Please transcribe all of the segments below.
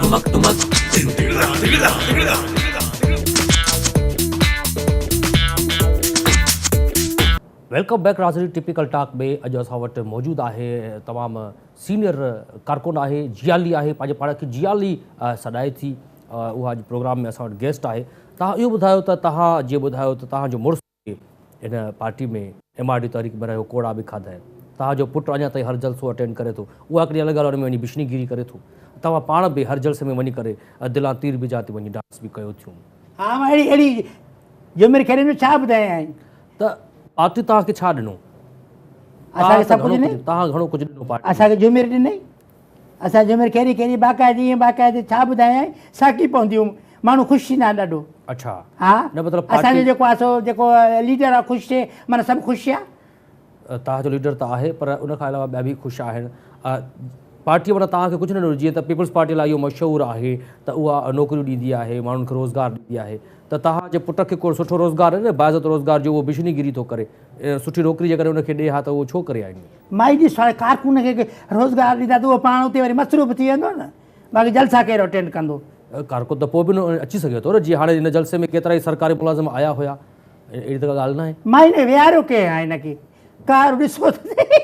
Welcome back ناظرين typical talk ۾ اڄ اسان وٽ موجود آهي تمام سينيئر ڪارڪن آهي جيالي آهي پنهنجي پاڻ کي جيالي سڏائي ٿي اها اڄ پروگرام ۾ اسان وٽ گيسٽ آهي تهان اهو ٻڌايو ته تهان جيئن ٻڌايو ته تهان جو مڙس هن پارٽي ۾ ايم آر ڊي تحريڪ ۾ رهيو ڪوڙا به کاڌا آهن. توهان جو پٽ اڃا تائين هر جلسو اٽينڊ ڪري ٿو. اها هڪڙي الڳ ڳالهه آهي ان ۾ وڃي بشني گيري ڪري ٿو. توهان پاڻ به هر جلسي ۾ وڃي ڪري دلان تير به جاتي وڃي ڊانس به ڪيو ٿيون. ها مان اهڙي اهڙي جمر کيڏي جو ڇا ٻڌايائين. ته پارٽي توهان کي ڇا ڏنو؟ اسان کي سڀ ڪجهه ڏني. توهان گهڻو ڪجهه ڏنو پارٽي. اسان کي جمر ڏني. اسان جي عمر ڪهڙي ڪهڙي باقاعدي ائين باقاعدي ڇا ٻڌايانء ساکي پونديون ماڻهو خوش ٿيندا آهن ڏاڍو. اڇا ها نه مطلب اسان جو پارٽي جيڪو آهي سو جيڪو ليڊر آهي خوش ٿئي معنيٰ سڀ خوش ٿيا. توهان جو ليڊر ته آهي پر ان کان علاوه ٻيا به خوش آهن پارٽي معنيٰ توهان کي ڪجهه نه ڏنو جيئن ته پيپلز پارٽي لاء اهو مشهور آهي ته اها نوڪريون ڏيندي آهي ماڻهن کي روزگار ڏيندي آهي ته توهان جي پٽ کي ڪو سٺو روزگار ڏي نه باعزت روزگار جو اهو بشني گيري ٿو ڪري سٺي نوڪري جيڪڏهن ان کي ڏي ها ته اهو ڇو ڪري ها ائين. مائي جي سواء ڪارڪن کي روزگار ڏيندا ته اهو پاڻ اتي وري مصروف ٿي ويندو نه باقي جلسا ڪير اٽينڊ ڪندو. ڪارڪن ته پوء به اچي سگهي ٿو نه جيئن هاڻي هن جلسي ۾ ڪيترائي سرڪاري ملازم آيا هيا اهڙي ته ڪا ڳالهه ناهي. مائي نه ويهاريو ڪنهن آ هن کي ڪار ڏسو ته سهي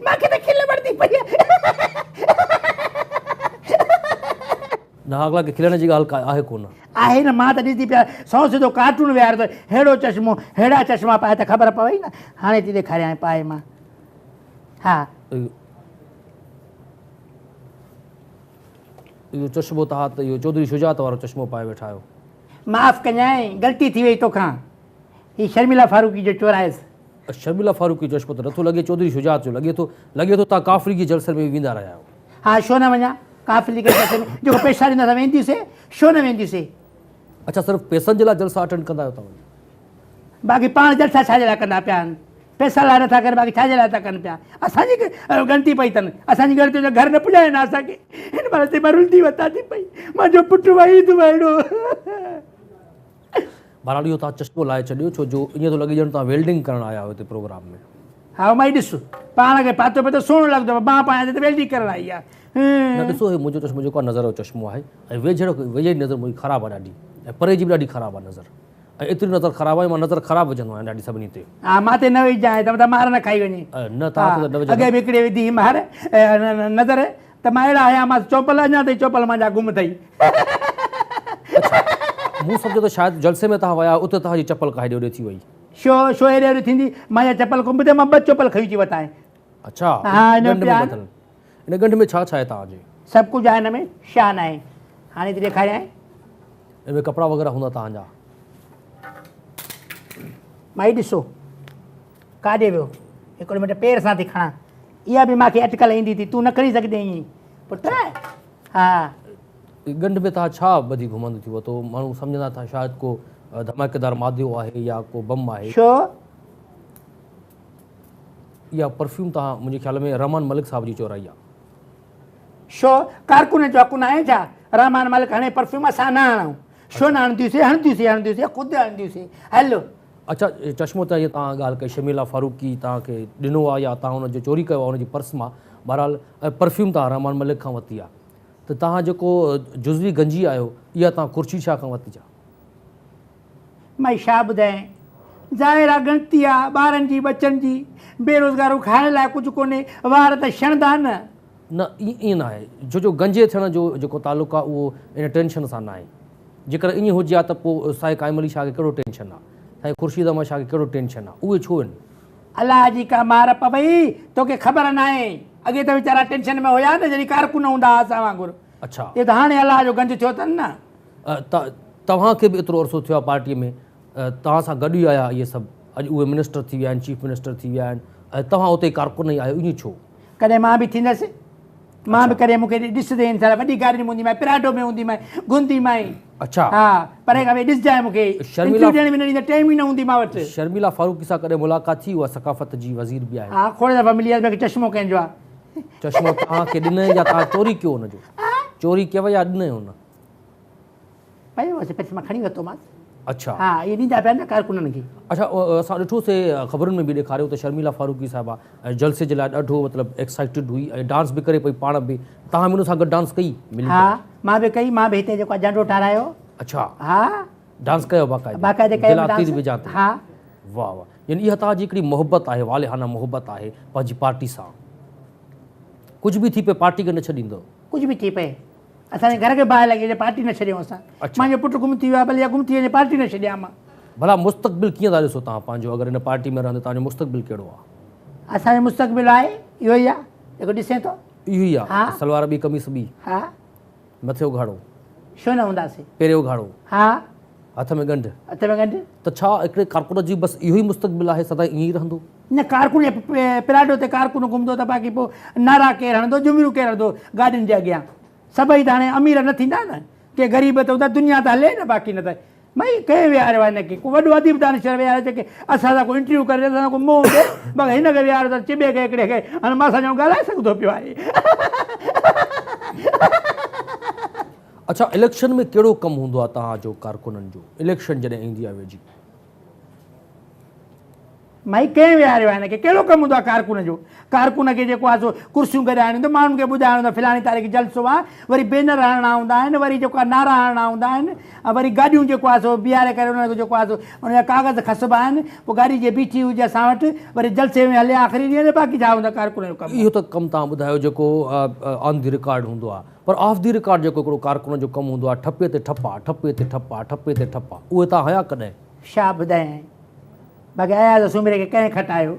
مان کي ته کل وڻندي پئي آ. نه اڳلا کي کلڻ جي ڳالهه ڪا آهي ڪونه. آهي نه مان ته ڏسي پيا سئو سڌو ڪارٽون ويهاريو ته ههڙو چشمو ههڙا چشما پائي ته خبر پوي نه هاڻي ٿي ڏيکاريانء پائي مان ها. اهو چشمو ته ها ته اهو چوڌري شجاعت وارو چشمو پائي ويٺا آهيو. معاف ڪجانء غلطي ٿي وئي توکان هي شرميلا فاروقي جو چورايس. شرميلا فاروقي جو چشمو ته نٿو لڳي چوڌري شجاعت جو لڳي ٿو لڳي ٿو توهان ڪافري جي جلسن ۾ به ويندا رهيا آهيو. ها ڇو نه وڃان ڪافري جي جلسي ۾ جيڪو پئسا ڏيندا سا وينديسي ڇو نه وينديسي. اڇا صرف پئسن جي لاء جلسا اٽينڊ ڪندا آهيو توهان. باقي پاڻ جلسا ڇا جي لاء ڪندا پيا آهن پئسا لاء نٿا ڪن باقي ڇا جي لاء ٿا ڪن پيا اسان جي ڳڻتي پئي اٿن اسان جي ڳڻتي جو گهر نه پڄائين اسان کي هن مهل تي مان رلندي وتان ٿي پئي منهنجو پٽ وحيد وهڙو. بهرحال اهو توهان چشمو لاهي ڇڏيو ڇو جو ائين ٿو لڳي ڄڻ توهان ويلڊنگ ڪرڻ آيا آهيو هتي پروگرام ۾. هائو مائي ڏس پاڻ کي پاتو پيو ته سهڻو لڳندو پر مان پايان ٿي ته ويلڊنگ ڪرڻ آئي آهي. نه ڏسو هي منهنجو چشمو جيڪو آهي نظر جو چشمو آهي ۽ ويجهڙ ويجهي جي نظر منهنجي خراب آهي ڏاڍي ۽ پري جي به ڏاڍي خراب آهي نظر ۽ ايتري نظر خراب آهي مان نظر خراب وجهندو آهيان ڏاڍي سڀني تي. ها مان تي نه وجهجانء ته متان مار نه کائي وڃين. نه توهان تي ته نه وجهندم. اڳي به هڪڙي وڌي هئي مار نظر ته مان اهڙا هيا مانس چوپل اڃا تائين چوپل مانجا گم اٿئي. اڇا مون سمجهيو ته شايد جلسي ۾ توهان ويا اتي توهان جي چپل ڪا هيڏي هوڏي ٿي وئي. شو شو هيڏي هوڏي ٿيندي مانجا چپل گم اٿئي مان ٻه چوپل کڻي اچي وتانء. اڇا ها هن ڳنڍ ۾ پيا ٻڌل ان ڳنڍ ۾ ڇا ڇا آهي توهان جي. سڀ ڪجهه آهي هن ۾ شان آهي هاڻي ٿي ڏيکاريانء. ان ۾ ڪپڙا وغيره هوندا توهان جا. مائي ڏسو ڪاڏي ويو هڪڙو منٽ پير سان ٿي کڻان اها به مانکي اٽڪل ايندي ٿي تون نه کڻي سگهندين ائين پٽ ها. ڳنڍ ۾ توهان ڇا ٻڌي گهمندو ٿي وتو ماڻهو سمجهندا ته شايد ڪو ڌماڪيدار مادو آهي يا ڪو بم آهي. ڇو؟ اها پرفيوم توهان منهنجي خيال ۾ رحمان ملڪ صاحب جي چورائي آهي. ڇو؟ ڪارڪنن جو حق ناهي ڇا؟ رحمان ملڪ هڻي پرفيوم اسان نه هڻون. ڇو نه هڻنديونسين؟ هڻنديونسين هڻنديونسين خود هڻنديونسين. هل. اڇا چشمو ته هيء توهان ڳالهه ڪئي شميلا فاروقي توهان کي ڏنو آهي يا توهان ان جو چوري ڪيو آهي ان جي پرس مان بهرحال پرفيوم توهان رحمان ملڪ کان ورتي آهي ته توهان جيڪو جزوي گنجي آهيو اها توهان خورشيد شاهه کان ورتي ڇا؟ مائي ڇا ٻڌايانء ظاهر آ ڳڻتي آ ٻارن جي ٻچن جي بيروزگارو کائڻ لاء ڪجهه ڪونهي وار ته ڇڻندا نه. نه ائين ناهي ڇو جو گنجي ٿيڻ جو جيڪو تعلق آ اهو ان ٽينشن سان ناهي جيڪڏهن ائين هجي ها ته پوء سائين قائم علي شاهه کي ڪهڙو ٽينشن آ سائين خورشيد احمد شاهه کي ڪهڙو ٽينشن آ اهي ڇو آهن. الله جي ڪا مار پوي توکي خبر ناهي اڳي ته ويچارا ٽينشن ۾ هيا نه جڏهن ڪارڪن هوندا ها اسان وانگر اڇا. اهي ته هاڻي الله جو گنج ٿيو اٿن نه. توهان کي به ايترو عرصو ٿيو آهي پارٽي ۾ توهان سان گڏ ئي آيا اهي سڀ اڄ اهي منسٽر ٿي ويا آهن چيف منسٽر ٿي ويا آهن ۽ توهان اتي ڪارڪن ئي آهيو ائين ڇو؟ ڪڏهن مان به ٿيندس مان به ڪڏهن مون کي ڏسندين انسان وڏي گاڏي ۾ هوندي مانء پراڊو ۾ هوندي مانء گهندي مانء اڇا ها پري کان ويهي ڏسجانء مون کي انٽرويو ڏيڻ به نه ڏيندا ٽائيم ئي نه هوندي مان وٽ. شرميلا فاروقي سان ڪڏهن ملاقات ٿي اها ثقافت جي وزير به آهي. ها کوڙ دفعا ملي آهي مون کي چشمو ڪنهن جو آهي. چشمو توهان کي ڏنئي يا توهان چوري ڪيو ان جو؟ چوري ڪيو يا ڏنئي هن؟ پيو هوس پرس مان کڻي ورتومانس. اڇا. ها اهي ڏيندا پيا نه ڪارڪنن کي. اڇا اسان ڏٺو سي خبرن ۾ به ڏيکاريو ته شرميلا فاروقي صاحبه جلسي جي لاء ڏاڍو مطلب ايڪسائيٽيڊ هئي ۽ ڊانس به ڪري پئي پاڻ به توهان به ان سان گڏ ڊانس ڪئي ملي ها مان به ڪئي مان به هتي جيڪو آهي جهنڊو ٺارايو. اڇا. ها. ڊانس ڪيو باقاعدي. باقاعدي ڪيو دل ڊانس. تير به جان تي. ها. واه واه يعني اها توهان جي هڪڙي محبت آهي والهانه محبت آهي پنهنجي پارٽي سان ڪجهه به ٿي پئي پارٽي کي نه ڇڏيندو. ڪجهه به ٿي پئي اسان جي گهر کي باهه لڳي هجي پارٽي نه ڇڏيون اسان. مانجو پٽ گم ٿي ويو آهي ڀلي اها گم ٿي وڃي پارٽي نه ڇڏيان مان. ڀلا مستقبل ڪيئن ٿا ڏسو توهان پنهنجو اگر هن پارٽي ۾ رهندي توهان جو مستقبل ڪهڙو آهي؟ اسان جو مستقبل آهي اهو ئي آهي جيڪو ڏسين ٿو. اهو ئي آهي سلوار ٻي قميص ٻي. ها. مٿي اگهاڙو. ڇو نه هونداسين. پيري اگهاڙو. ها. هٿ ۾ ڳنڍ. هٿ ۾ ڳنڍ. ته ڇا هڪڙي ڪارڪن جي بس اهو ئي مستقبل آهي سدائين ائين ئي رهندو؟ نه ڪارڪن جي پراڊو تي ڪارڪن گهمندو ته باقي پوء نعرا ڪير هڻندو جمريون ڪير هڻندو گاڏين جي اڳيان. سڀئي ته هاڻي امير نه ٿيندا نه ڪي غريب ته هوندا دنيا ته هلي نه باقي نه ته مئي ڪنهن ويهاريو آهي هن کي ڪو وڏو اديب دانشور ويهاري چئي ڪي اسان سان ڪو انٽرويو ڪري اسان سان ڪو منهن ڏي مگر هن کي ويهاريو ته چٻي کي هڪڙي کي هاڻي مان سان ڄڻ ڳالهائي سگهندو پيو آهي. اڇا اليڪشن ۾ ڪهڙو ڪم هوندو آهي توهان جو ڪارڪنن جو اليڪشن جڏهن ايندي آهي ويجهي. مائي ڪنهن ويهاريو آهي هن کي؟ ڪهڙو ڪم هوندو آهي ڪارڪن جو؟ ڪارڪن کي جيڪو آهي سو ڪرسيون گڏائڻيون هونديون، ماڻهن کي ٻڌائڻو هوندو آهي فلاڻي تاريخ جلسو آهي، وري بينر هڻڻا هوندا آهن، وري جيڪو آهي نعرا هڻڻا هوندا آهن ۽ وري گاڏيون جيڪو آهي سو بيهاري ڪري انهن کي جيڪو آهي سو ان جا ڪاغذ کسبا آهن، پوء گاڏي جي بيٺي هجي اسان وٽ، وري جلسي ۾ هلي آخري ڏينهن تي باقي ڇا هوندو آهي ڪارڪن جو ڪم. اهو ته ڪم توهان ٻڌايو جيڪو آن the record هوندو آهي پر آف the record جيڪو هڪڙو ڪارڪن جو ڪم هوندو آهي ٺپي تي ٺپا، ٺپي تي ٺپا، ٺپي تي ٺپا اهي توهان هنيا ڪڏهن؟ شاهه ٻڌايائين. باقي اياز سومري کي ڪنهن کٽايو؟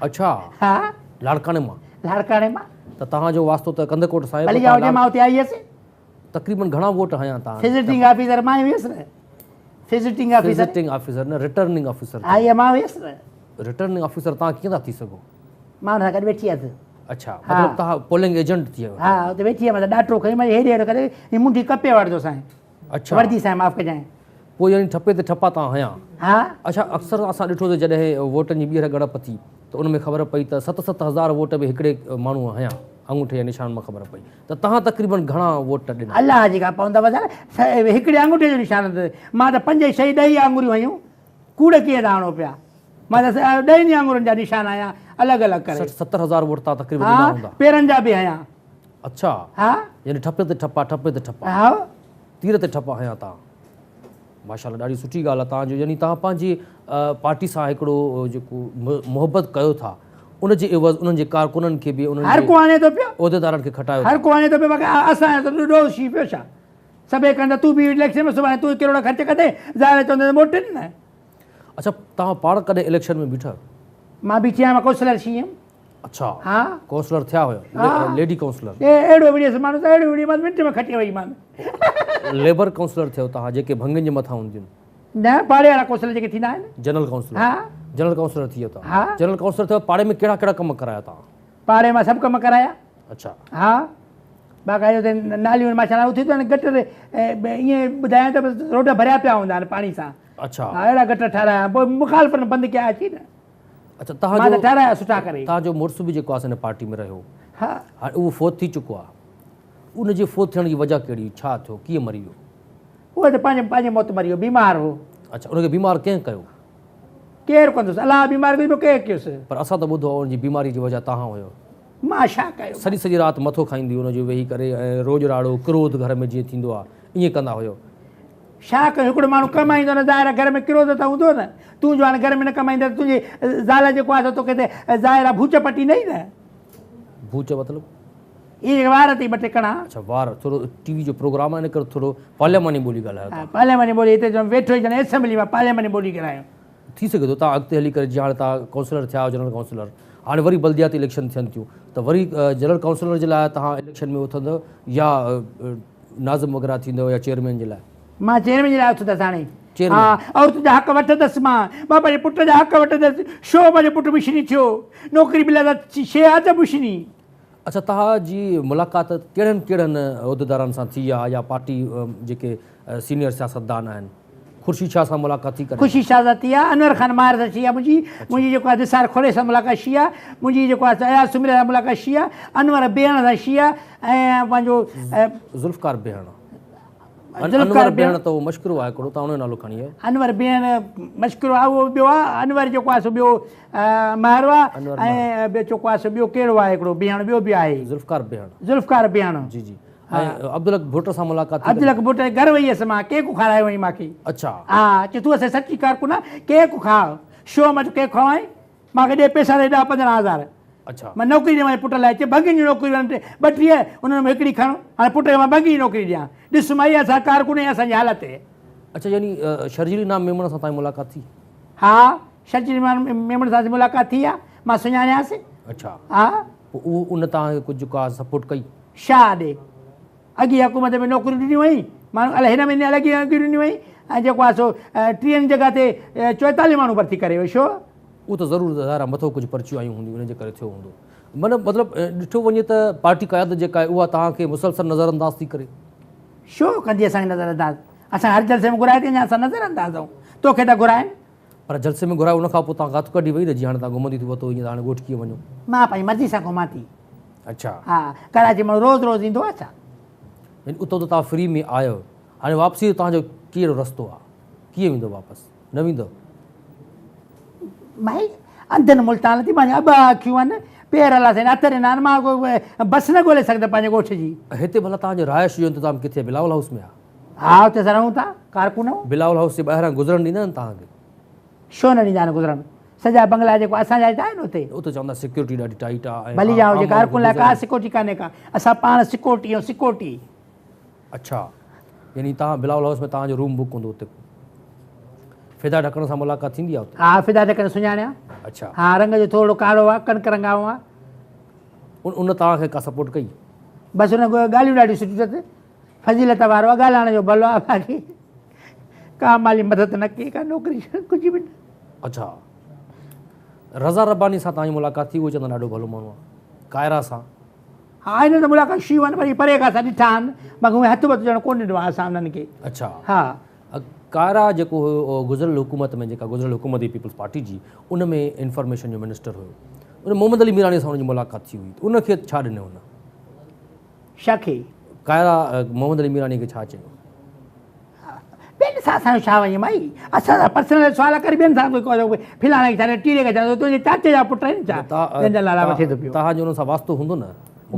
اڇا. ها. لاڙڪاڻي مان. لاڙڪاڻي مان. ته توهان جو واسطو ته ڪنڌڪوٽ سان آهي. ڀلي جا هجي مان اتي آئي هيس. تقريبن گهڻا ووٽ هنيا توهان؟ وزيٽنگ آفيسر مان ئي هيس نه. Visiting officer. وزيٽنگ آفيسر نه رٽرننگ آفيسر. ها اها مان هيس نه. رٽرننگ آفيسر توهان ڪيئن ٿا ٿي سگهو؟ مان هن سان گڏ ويٺي هيس. اڇا مطلب توهان پولنگ ايجنٽ ٿي ويو. ها اتي ويٺي هيم ته ڏاٽو کڻي مان هيڏي هيڏي ڪري هي منڍي ڪپي وٺندوسانء. اڇا. وردي سائين معاف ڪجانء. پوء يعني ٺپي تي ٺپا تان هنيا. ها. اڇا اڪثر اسان ڏٺو ته جڏهن ووٽن جي ٻيهر ڳڻپ ٿي ته ان ۾ خبر پئي ته ست ست هزار ووٽ به هڪڙي ماڻهوء هنيا آڱوٺي جي نشان مان خبر پئي ته توهان تقريبن گهڻا ووٽ ڏنا. الله جي کان پوندا وزن هڪڙي آڱوٺي جو نشان ته مان ته پنج ڇهه ڏهه ئي آڱريون هنيون ڪوڙ ڪيئن ٿا هڻو پيا مان ته ڏهن ئي آڱرين جا نشان هنيا الڳ الڳ ڪري. سٺ ستر هزار ووٽ توهان تقريبن ڏنا هوندا. ها پيرن جا به هنيا. اڇا. ها. يعني ٺپي تي ٺپا ٺپي تي ٺپا. ها. تير تي ٺپا هنيا تان. ماشاءالله ڏاڍي سٺي ڳالهه آ تان جو يعني تان پنهنجي پارٽي سان هڪڙو جيڪو محبت ڪيو ٿا ان جي عيوض انهن جي ڪارڪنن کي به انهن هر ڪو آڻي ٿو پيو عهديدارن کي کٽايو هر ڪو آڻي ٿو پيو باقي اسان جو ته ڏوهه شي پيو ڇا سڀئي ڪن ته تون به اليڪشن ۾ سڀاڻي تون ڪروڙ خرچ ڪندين ظاهر آهي چوندين ته موٽين نه. اڇا توهان پاڻ ڪڏهن اليڪشن ۾ بيٺا آهيو؟ مان بيٺي آهيان مان ڪائونسلر شي هيم. اڇا ها ڪائونسلر ٿيا هيو ليڊي ڪائونسلر. اي اهڙو وڙهيس ماڻهو ته اهڙو وڙهيس منٽ ۾ کٽي وئي مان. ليبر ڪائونسلر ٿيو توهان جيڪي ڀنگين جي مٿان هونديون. نه پاڙي وارا ڪائونسلر جيڪي ٿيندا آهن. General councillor. ها جنرل ڪائونسلر ٿي ويو توهان. ها جنرل ڪائونسلر ٿيو پاڙي ۾ ڪهڙا ڪهڙا ڪم ڪرايا توهان؟ پاڙي مان سڀ ڪم ڪرايا. اڇا ها باقاعده اتي ناليون ماشاءالله اٿي ته گٽر ائين ٻڌايان ته بس روڊ ڀريا پيا هوندا آهن پاڻي سان. اڇا ها اهڙا گٽر ٺارايا پوء مخالفن بند ڪيا اچي نه. اڇا تهان مان جو ته ٺهرايا سٺا ڪري. تهان جو مڙس به جيڪو آهي سو هن پارٽي ۾ رهيو. ها. هاڻي اهو فوت ٿي چڪو آهي. ان جي فوت ٿيڻ جي وجه ڪهڙي هئي؟ ڇا ٿيو؟ ڪيئن مري ويو؟ اهو ته پنهنجي پنهنجي موت مري ويو بيمار هو. اڇا ان کي بيمار ڪنهن ڪيو؟ ڪير ڪندس الله بيمار ڪيس ٻيو ڪنهن ڪيس. پر اسان ته ٻڌو آهي ان جي بيماري جي وجه تهان هيو. مان ڇا ڪيو؟ سڄي سڄي رات مٿو کائيندي هئي ان جو ويهي ڪري ۽ روڄ راڙو ڪروڌ گهر ۾ جيئن ٿيندو آهي ائين ڪندا هيو. ڇا ڪيون هڪڙو ماڻهو ڪمائيندو نه ظاهر آهي گهر ۾ ڪروڌ ته هوندو نه تون جو هاڻي گهر ۾ نه ڪمائيندين ته تنهنجي زال جيڪو آهي سو توکي ته ظاهر آهي ڀوچ پٽي نه ئي نه. ڀوچ مطلب؟ اهي جيڪي وار اٿئي ٻه ٽي ڪڻا. اڇا وار ٿورو ٽي وي جو پروگرام آهي ان ڪري ٿورو پارلياماني ٻولي ڳالهايو ٿا. ها پارلياماني ٻولي هتي جو ويٺو ئي ڄڻ اسيمبلي مان پارلياماني ٻولي ڳالهايون. ٿي سگهي ٿو توهان اڳتي هلي ڪري جيئن هاڻي توهان ڪائونسلر ٿيا آهيو جنرل ڪائونسلر هاڻي وري بلدياتي اليڪشن ٿين ٿيون ته وري جنرل ڪائونسلر جي لاء توهان اليڪشن ۾ اٿندؤ يا ناظم وغيره ٿيندؤ يا چيئرمين جي لاء؟ مان چيئرمين جي لاء اٿندس هاڻي. چيئرمين. ها عورتن جا حق وٺندس مان. مان پنهنجي پٽ جا حق وٺندس. شو منهنجو پٽ مشني ٿيو. نوڪري ملي ته شيء آ ته مشني. اڇا توهان جي ملاقات ڪهڙن ڪهڙن عهديدارن سان ٿي آ يا پارٽي جيڪي سينيئر سياستدان آهن خورشيد شاهه سان ملاقات ٿي ڪڏهن؟ خورشيد شاهه سان ٿي آ، انور خان ماهر سان ٿي آ منهنجي، منهنجي جيڪو آ نثار کوڙي سان ملاقات ٿي آ، منهنجي جيڪو آ اياز سومري سان ملاقات ٿي آ، انور بيهڻ سان ٿي آ ۽ پنهنجو. ذوالفقار بيهڻ. انور بيهڻ ته اهو مشڪرو آهي هڪڙو تان ان جو نالو کڻي آيو. انور بيهڻ مشڪرو آهي اهو ٻيو آهي انور جيڪو آهي سو ٻيو مهر آهي ۽ ٻيو جيڪو آهي سو ٻيو ڪهڙو آهي هڪڙو بيهڻ ٻيو به آهي. ذوالفقار بيهڻ. ذوالفقار بيهڻ. جي جي ۽ عبدالحق ڀٽ سان ملاقات ٿي. عبدالحق ڀٽ جي گهر وئي هيس مان ڪيڪ کارايو هئائين مان کي. اڇا. ها چي تون اسان جي سچي ڪارڪن آهين ڪيڪ کاء شو مان چيو ڪيڪ کاوائين مان کي ڏي پئسا ڏي ڏهه 15 هزار. اڇا. مان نوڪري ڏيان پٽ لاء چي ڀنگين جون نوڪريون آهن ٻه 30 انهن مان هڪڙي کڻ هاڻي پٽ کي مان ڀنگين جي نوڪري ڏيان ڏس مائي اسان ڪارڪن ۽ اسان جي حالت. اڇا يعني شرجيل انعام ميمڻ سان تانجي ملاقات ٿي. ها شرجيل انعام ميمڻ سان ملاقات ٿي آ مان سڃاڻيانس. اڇا. ها. پوء اهو ان توهان کي ڪجهه ڪا سپورٽ ڪئي. شاهه ڏي اڳي حڪومت ۾ نوڪريون ڏنيون ويون ماڻهو الائي هن مهيني الائي ڪيئن ڏنيون ويون ۽ جيڪو آهي سو 30 جڳهه تي 44 ماڻهو ڀرتي ڪري ويو ڇو؟ اهو ته ضرور ظاهر آهي مٿو ڪجهه پرچيون آيون هونديون ان جي ڪري ٿيو هوندو. معنيٰ مطلب ڏٺو وڃي ته پارٽي قيادت جيڪا آهي اها توهان کي مسلسل نظر انداز ٿي ڪري. ڇو ڪندي اسان کي نظر انداز؟ اسان هر جلسي ۾ گهرائي ٿي اڃا اسان نظر انداز آهيون توکي ٿا گهرائن. پر جلسي ۾ گهرائي ان کان پوء توهان کي هٿ ڪڍي وئي نه جي هاڻي توهان گهمندي ٿي وتو ائين ته هاڻي ڳوٺ ڪيئن وڃو. مان پنهنجي مرضي سان گهمان ٿي. اڇا. ها ڪراچي ماڻهو روز روز ايندو آهي ڇا؟ يعني اتو ته توهان فري ۾ آيو هاڻي واپسي جو توهان جو ڪهڙو رستو آهي ڪيئن ويندو واپس نه ويندو؟ ڀائي انڌن ملتان ٿي مانجا ٻه اکيون آهن پير الله سائين هٿ ڏنا آهن مان ڪو بس نه ڳولي سگهندس پنهنجي ڳوٺ جي. هتي ڀلا توهان جو رهائش جو انتظام ڪٿي آهي بلاول هائوس ۾ آهي؟ ها اتي اسان رهون ٿا ڪارڪن آهيون. بلاول هائوس جي ٻاهران گذرڻ ڏيندا آهن توهان کي؟ ڇو نه ڏيندا آهن گذرڻ سڄا بنگلا جيڪو اسان جا هتي آهن اتي. اتي چوندا سيڪيورٽي ڏاڍي ٽائيٽ آهي ۽ ڀلي جا هجي ڪارڪن لاء ڪا سيڪيورٽي ڪانهي ڪا اسان پاڻ سيڪيورٽي آهيون سيڪيورٽي. اڇا يعني توهان بلاول هائوس ۾ توهان جو روم بڪ هوندو اتي فدا ڍڪڻ سان ملاقات ٿيندي آهي اتي؟ ها فدا ڍڪڻ سڃاڻيان. اڇا. ها رنگ جو ٿورڙو ڪارو آهي ڪڻڪ رنگائون آهي. ان توهان کي ڪا سپورٽ ڪئي؟ بس ان ڳالهيون ڏاڍيون سٺيون اٿس فضيلت وارو آهي ڳالهائڻ جو ڀلو آهي باقي ڪا مالي مدد نه ڪئي ڪا نوڪري ڪجهه به نه. اڇا رضا رباني سان توهان جي ملاقات ٿي اهو چوندا ڏاڍو ڀلو ماڻهو آهي ڪائرا سان؟ ها هن سان ملاقات شي ون وري پري کان اسان ڏٺا آهن باقي هونئن هٿ وٿ ڄڻ ڪونه ڏنو آهي اسان انهن کي. اڇا ها. ڪائرا جيڪو هيو گذريل حڪومت ۾ جيڪا گذريل حڪومت هئي پيپلز پارٽي جي ان ۾ انفارميشن جو منسٽر هيو ان محمد علي ميراڻي سان ان جي ملاقات ٿي هئي ان کي ڇا ڏنو هن؟ ڇا کي؟ ڪائرا محمد علي ميراڻي کي ڇا چيو؟ ٻين سان اسان جو ڇا وڃي مائي اسان سان پرسنل سوال ڪر ٻين سان ڪوئي فلاڻي کي ڇا ٽيڙي کي ڇا تنهنجي چاچي جا پٽ آهن ڇا جن جا نالا وٺي ٿو پيو. توهان جو انهن سان واسطو هوندو نه؟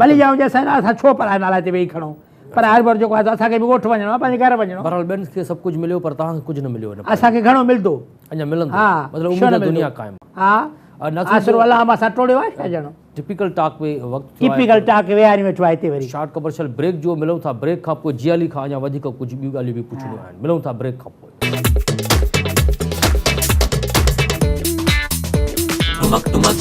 ڀلي جا هجي اسان اسان ڇو پرائي نالا هتي ويهي کڻون پر هر ڀر جيڪو آهي اسان کي به ڳوٺ وڃڻو آهي پنهنجي گهر وڃڻو آهي. بهرحال ٻين کي سڀ ڪجهه مليو پر توهان کي ڪجهه نه مليو. اسان کي گهڻو ملندو. اڃا ملندو مطلب اميد دنيا قائم آهي. ها آسرو الله مان اسان ٽوڙيو آهي ڇا ڄڻو. ٽپيڪل ٽاڪ ۾ وقت ٿيو آهي. ٽپيڪل ٽاڪ ويهاري ويٺو آهي هتي وري. شارٽ ڪمرشل بريڪ جو ملون ٿا بريڪ کان پوء جيالي کان اڃا وڌيڪ ڪجهه ٻيون ڳالهيون به پڇڻيون آهن ملون ٿا بريڪ کان پوء. ٽمڪ ٽمڪ.